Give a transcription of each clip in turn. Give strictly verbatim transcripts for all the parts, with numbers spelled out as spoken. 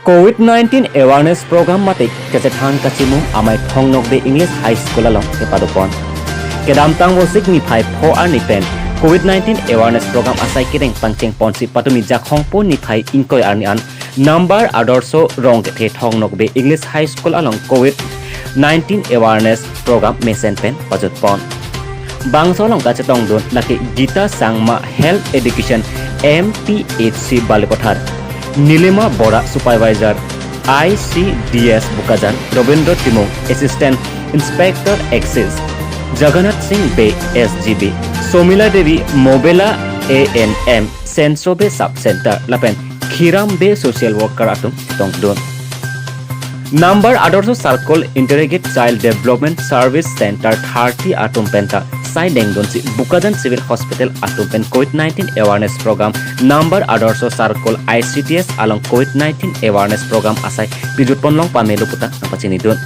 Covid nineteen awareness program mate kachethan kachimung amei Thong Nokbe English High School along kepadopon. Kedamtang Vosik niphai pho arni pen Covid nineteen awareness program asai kedeng pangcheng ponsi patumi Jakhong po niphai ingkoi arni an Nambar Adorsho Rongkethe Thong Nokbe English High School along Covid nineteen awareness program mesen pen pajutpon. Bangso along kachetongdun lake Gita Sangma Health Education M P H C Balipathar, Nilima Bora Supervisor I C D S Bokajan, Robindra Timung Assistant Inspector Excise, Jagannath Singh Bey S G B, Somila Devi Mobela A N M Senso Bey Sub Center lapen Khiram Bey Social Worker atum tongdun. Nambar Adorsho Circle Integrated Child Development Service Center thirty atum penta sai dengdunsi Bokajan Civil Hospital atum pen Covid nineteen awareness program Nambar Adorsho Circle I C D S along Covid nineteen awareness program asai pajutpon long pamelo puta nangpachinidun.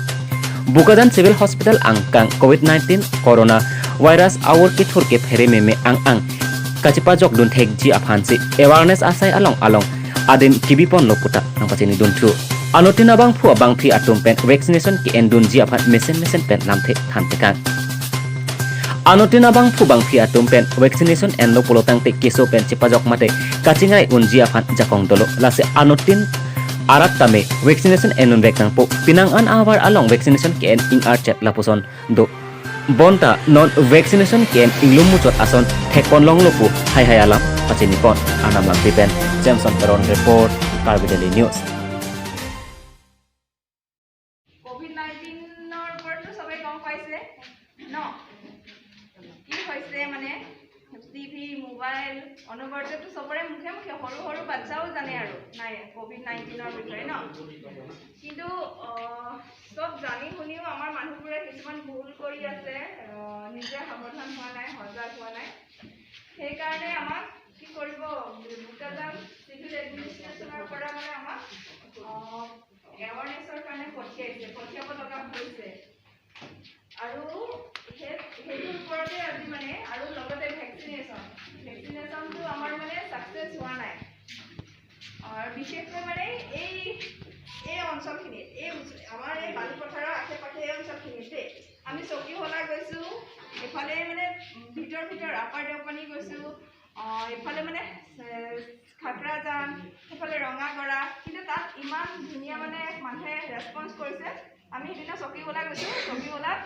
Bokajan Civil Hospital angkang Covid nineteen Corona virus aur kethur kephere meme ang-ang kachepajokdun thekji aphansi awareness asai along along adin kebiponlo puta nangpachinidunthu. Anuttin abangphu abangphi atum pen vaccination ke-endunji aphan mesen mesen pen lamthe thantekang. Anuttin abangphu bangphi atum pen vaccination enlo pulotangte keso pen chepajok mate kachingrai unji aphan jakong dolo. Lasi anuttin arat tame vaccination endun vek nangpo. Pinang an ahavar along vaccination ke-en ingarchet lapuson do. Bonta non vaccination ke-en inglum muchot ason thekpon longlo pu haihai alam pachinipon. Arnam Langpi pen Jameson Teron report, Karbi Daily News. Covid নাইণ্টিনৰ ওপৰততো সবেই গম পাইছে ন, কি হৈছে মানে TV mobile অনবৰতেতো সবৰে মুখে মুখে, সৰু সৰু বাচ্ছাও জানে আৰু নাই কভিড নাইণ্টিনৰ বিষয়ে ন। কিন্তু আহ, সব জানি শুনিও আমাৰ মানুহবোৰে কিছুমান ভুল কৰি আছে, আহ, নিজে সাৱধান হোৱা নাই, সজাগ হোৱা নাই। সেইকাৰণে আমাক কি কৰিব, বোকাজান চিভিল এডমিনিষ্ট্ৰেশ্যনৰ পৰা মানে আমাক আহ, এৱাৰনেছৰ কাৰণে পঠিয়াইছে, পঠিয়াব লগা হৈছে। আৰু সেই সেইটোৰ ওপৰতে আজি মানে আৰু লগতে ভেকচিনেশ্যন, ভেকচিনেশ্যনটো আমাৰ মানে ছাকচেছ হোৱা নাই। আৰু বিশেষকৈ মানে এই এই অঞ্চলখিনিত, এই ওচ- আমাৰ এই বালিপথাৰৰ আশে পাশে এই অঞ্চলখিনিত দেই, আমি চকীহোলা গৈছোঁ, এইফালে মানে ভিতৰ ভিতৰ আপাৰ দেওপানী গৈছোঁ, আহ, এইফালে মানে এ, খাকৰাজান, সেইফালে ৰঙাগড়া, কিন্তু তাত ইমান ধুনীয়া মানে মানুহে ৰেছপন্স কৰিছে। আমি সেইদিনা চকীহোলা গৈছোঁ, চকীহোলাত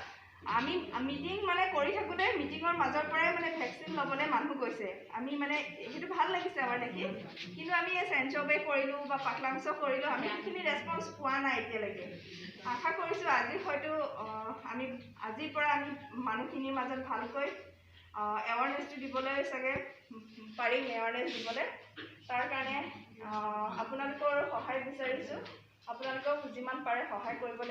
আমি মিটিং মানে কৰি থাকোঁতে মিটিঙৰ মাজৰ পৰাই মানে ভেকচিন ল'বলৈ মানুহ গৈছে। আমি মানে সেইটো ভাল লাগিছে আমাৰ দেখি। কিন্তু আমি এই চেনচবে কৰিলোঁ বা পাকলাংচ কৰিলোঁ, আমি সেইখিনি ৰেছপন্স পোৱা নাই এতিয়ালৈকে। আশা কৰিছোঁ আজি হয়তো আহ, আমি আজিৰ পৰা আমি মানুহখিনিৰ মাজত ভালকৈ এৱাৰনেছটো দিবলৈ চাগে পাৰিম, এৱাৰনেছ দিবলৈ। তাৰ কাৰণে আহ, আপোনালোকৰ সহায় বিচাৰিছোঁ। আপোনালোকক যিমান পাৰে সহায় কৰিব লাগিব।